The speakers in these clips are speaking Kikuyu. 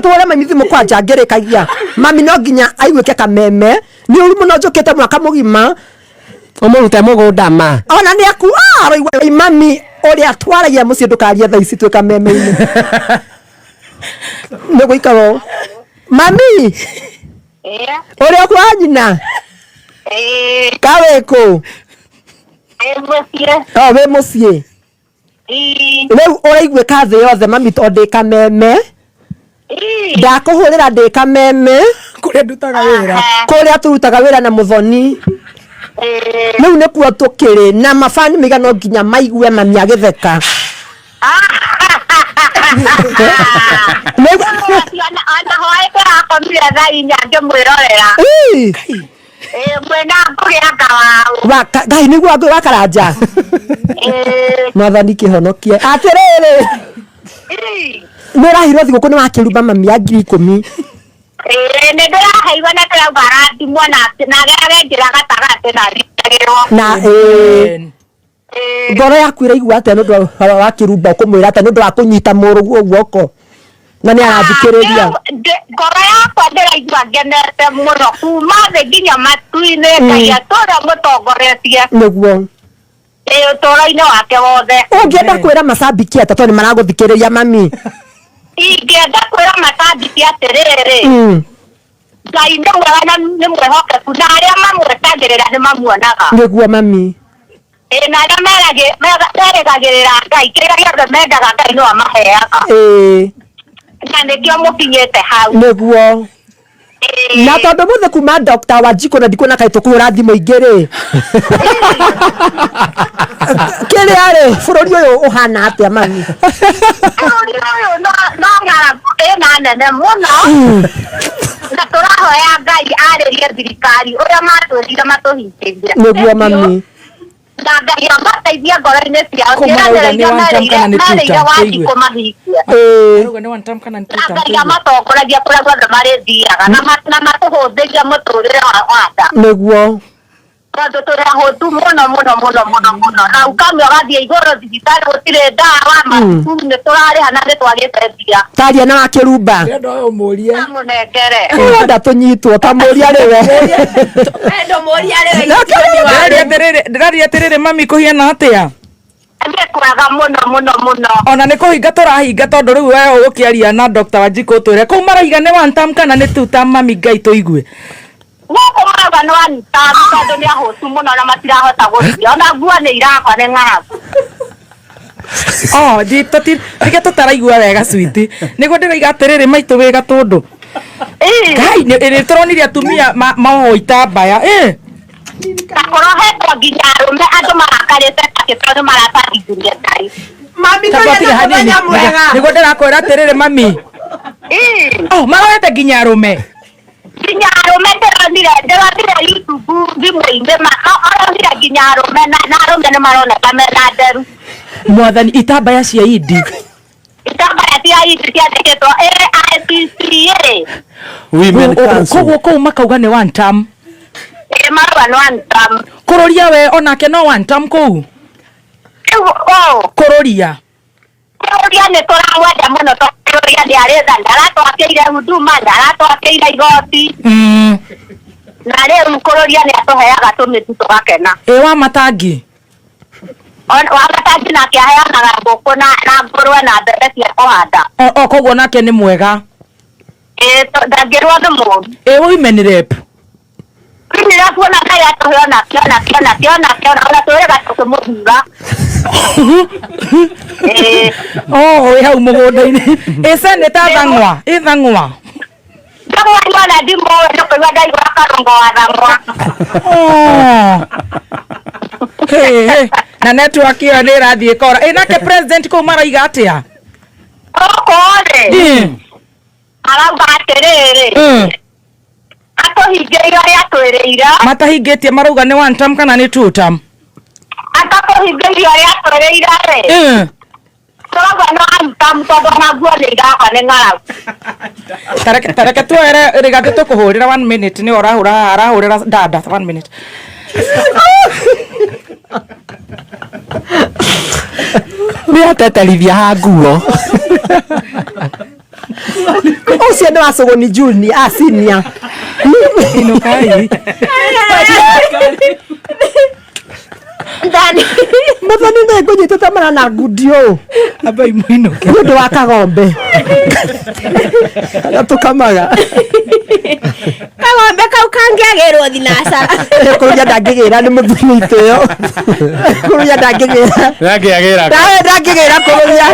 Tũhũre mami thimũ kwanja ngĩrĩkagia. Mami no nginya aiguĩke kameme. Nĩ ũru mũno njũkĩte mwaka mũgima. Ũmũrute mũgũnda ma. Ona nĩ aku aroigua mami ũrĩa twaragia mũciĩ ndũkarie thaa ici twĩ kameme-inĩ. Nĩ gũikara ũũ. Mami, ũrĩa kwa nyina ka wĩ kũ? O wĩ mũciĩ. Rĩu ũraiguĩka thĩ yothe mami tondũ ndĩ kameme. Ndakũhũrĩra ndĩ kameme. Kũrĩa ndutaga wĩra. Kũrĩa tũrutaga wĩra na mũthoni. Rĩu nĩkuo tũkĩrĩ na mabani maiga no nginya maigue mami agĩtheka. Ona hwaĩ ndĩrakomire thaa 4 ngĩmwĩrorera. Ii! Ĩĩ, mwĩna ngũgĩ anga waũ. Ngai nĩguo ngũgĩ wa karanja. Mwathani kĩhonokie. Atĩrĩrĩ, nĩ ũraheirwo thigũkũ nĩ wakĩrumba mami ya 10,000. Ĩĩ, nĩ ndĩraheirwo na ndĩrauga arathimwo na agerage njĩra gatagatĩ na athikagĩrwo. Na ĩĩ. Ngoro yaku ĩraigua atĩa nĩ ũndũ wa kĩrumba ũkũmwĩra atĩa nĩ ũndũ wa kũnyita mũrũguo guoko na nĩ arathikĩrĩria? Ngoro yakwa ndĩraigua ngenete mũno kuma thĩ nginya matu-inĩ. Ngai atũre mũtongoretie. Nĩguo. Ĩĩ, ũtũũro-inĩ wake wothe. Ũngĩenda kwĩra macambiki atĩa tondũ nĩ maragũthikĩrĩria mami? Ingĩenda kwĩra macambiki atĩrĩrĩ, Ngai nĩ mwega na nĩ mwĩhokeku na arĩa mamwetagĩrĩra nĩ mamuonaga. Nĩguo mami. Ĩĩ, na arĩa merĩgagĩrĩra Ngai, kĩrĩa gĩothe mendaga Ngai no amaheaga. Na nĩkĩo mũkinyĩte hau. Nĩguo. Na tondũ mũthĩ kuma Dr. Wanjikũ na ndikuona kaĩ tũkũhũra thimũ ingĩ rĩ. Kĩrĩa rĩ, bũrũri ũyũ ũhana atĩa mami? Bũrũri ũyũ no ng'aragu ĩna nene mũno. Na tũrahoya Ngai arĩrie thirikari ũrĩa matwĩrire matũhingĩrie. Nĩguo mami. Na Ngai amateithie ngoro-inĩ ciao. Kũu marauga Ciĩranĩro nĩ iria one term kana nĩ two merĩire term, Wanjikũ tũigue. mahingie. Marauga nĩ one term kana nĩ two Na term, Ngai tũigue. amatongoragie kũrĩa guothe marĩthiaga na matũhũthĩrie mũtũrĩre wa nda. Nĩguo. Tondũ tũrĩ ahũtu mũno mũno mũno mũno mũno na ukamwe ũgathiĩ igũrũ thibitarĩ gũtirĩ ndawa, mathukuru nĩ tũrarĩha na nĩ twagĩte mbia. Taria na wakĩrumba. Ndĩrenda ũyũ ũmũrie. Mũnengere. Ũrenda tũnyitwo ta mũria rĩwe. Endo mũria rĩwe. Ndĩraria atĩrĩrĩ mami kũhiana atĩa? Nĩ kwega mũno mũno mũno. Ona nĩ kũhinga tũrahinga tondũ rĩu we ũgũkĩaria na Dr. Wanjikũ ũtwĩre kũu maraiga nĩ one term kana nĩ two term mami Ngai tũigue. Gũkũ marauga nĩ one term tondũ nĩ ahũtu mũno na matirahota gũthiĩ ona nguo nĩ iragwa nĩ ng'aragu. Oh, ndige tũtaraigua wega switi. Nĩguo ndĩroiga atĩrĩrĩ maitũ wĩ gatũndũ. Ngai nĩ tũronire atumia maohwo itambaya. Na kũrohetwo nginya arũme andũ marakarĩte takĩ tondũ marabatithirie Ngai. Mami Tondũ tũrĩ hatirĩ na hanini. mũthenya mwega. Nĩguo ndĩrakwĩra atĩrĩrĩ mami. Oh, marohete nginya arũme. Nginya arũme ndĩronire YouTube thimũ-inĩ maronire nginya arũme na arũme nĩ maroneka mena nderu. Mwathani itambaya cia Idi. Itambaya cia Idi ciandĩkĩtwo AIPCA. Women Council. Koguo kũu makauga nĩ one term. Ĩĩ marauga nĩ one term. Kũrũria we onake no one term kũu. Rĩu ũũ. Kũrũria. Kũrũria nĩ tũramwenda mũno tondũ Kũrũria nĩ arĩ tha, nĩ aratwakĩire huduma, nĩ aratwakĩire igoti. Na rĩu Kũrũria nĩ atũheaga tũmĩtu tũgakena. Ĩ wa matangi? Wa matangi nake aheanaga ngũkũ na ngũrwe na mbembe cia kũhanda. O koguo nake nĩ mwega. Ĩ ndangĩrwo nĩ mũru. Ĩ women rep? Women rep ona Ngai atũhe onake onake onake onake ona twĩrĩga tũkĩmũthura. Ĩ. Oh, wĩ hau mũgũnda-inĩ. Ĩ seneta Thang'wa, ĩ Thang'wa. Thang'wa ona ndimũĩ nĩ kũigua ndaigua karũngo wa Thang'wa. Oh. Hey, hey. Na network ĩyo nĩ ĩrathiĩ ĩkora. Ĩ nake president kũu maraiga atĩa? Gũkũ rĩ, arauga atĩrĩrĩ, atũhingĩire ũrĩa atwĩrĩire. Matahingĩtie marauga nĩ one term kana nĩ two term? Atatũhingĩirie ũrĩa atwĩrĩire rĩ, tũrauga nĩ one term tondũ ona nguo nĩ iragwa nĩ ng'aragu. Tareke tuoere rĩgatĩ tũkũhũrĩra 1 minute nĩ ũrahũra haha arahũrĩra dada 1 minute. Nĩ ateterithia ha nguo. Ũcio nĩ wa Sogoni Junior, ah, senior. Inũkai. Ndani. Mũthoni nĩ ngũnyitĩte mara na ngundi ũũ Ambai mũinũke. nĩ ũndũ wa kagombe karĩa tũkamaga. Kagombe kau kangĩagĩrwo thinacara. Kũrũria ndangĩgĩra nĩ mũthoni itĩo. Kũrũria ndangĩgĩra. Ndangĩagĩra. Nawe ndangĩgĩra kũrũria.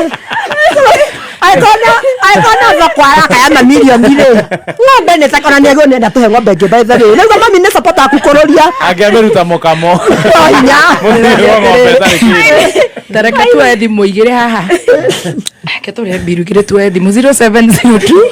Angĩkorwo no thoko arakaya mamirioni rĩ, ng'ombe nĩ ta ona nĩagĩrĩirwo nĩ enda tũhe ng'ombe ĩngĩ, by the way. Rĩu mami nĩ support aku kũrũria. Angĩamĩruta mũkamo. No hinya. Mũthuri wa ng'ombe ĩtarĩ kĩndũ. Tareke tuoe thimũ igĩrĩ haha. Reke tũrĩhe mbiru igĩrĩ tuoe thimũ 0702.